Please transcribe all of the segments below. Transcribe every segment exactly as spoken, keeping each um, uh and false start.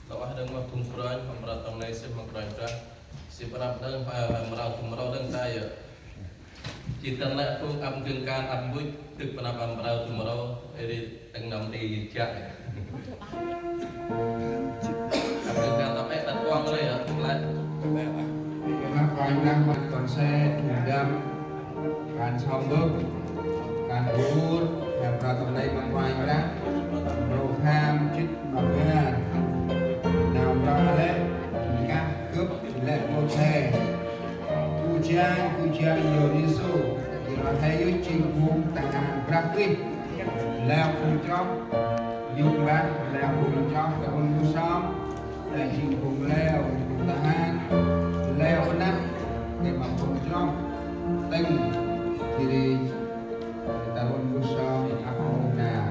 Tơlah dâng ma phung kôranh, ma mprơ tŏng nây sĭt ma kôranh Brah. Sĭt ma năp dâng, ma mprơ phung mro dâng ta yơh. Jêh dăn lĕ phung ăp gâng kan ăp mbŭch, dâk ma năp ma mprơ phung mro, ê ri tâng nâm ti jă. Ăp gâng kan ta pĕ tât kuŏng lĕ yơh, lĕ. Ê, ma kôranh Brah, ma kon se, thŭn dăm. Kan sŏm bơk, kan ur, he pra tŏng nây ma kôranh Brah, mrô pham jât ma bar. Nau mprơ lĕ, nkah gâp lĕ môt he. Kujan, kujan Yuôn Yêsu, yor he yơh jêng phung tahan Brah Krist. Leo phung chroh, yôk mbah, leo phung chroh, ta ŭn bu sŏm. Lĕ jêng phung leo, phung tahan, leo năp, gay ma phung chroh, tĭng, jêh ri, ta ŭn bu sŏm, ăp mông nau.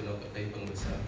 nau kăp tay păng mbơh sơm.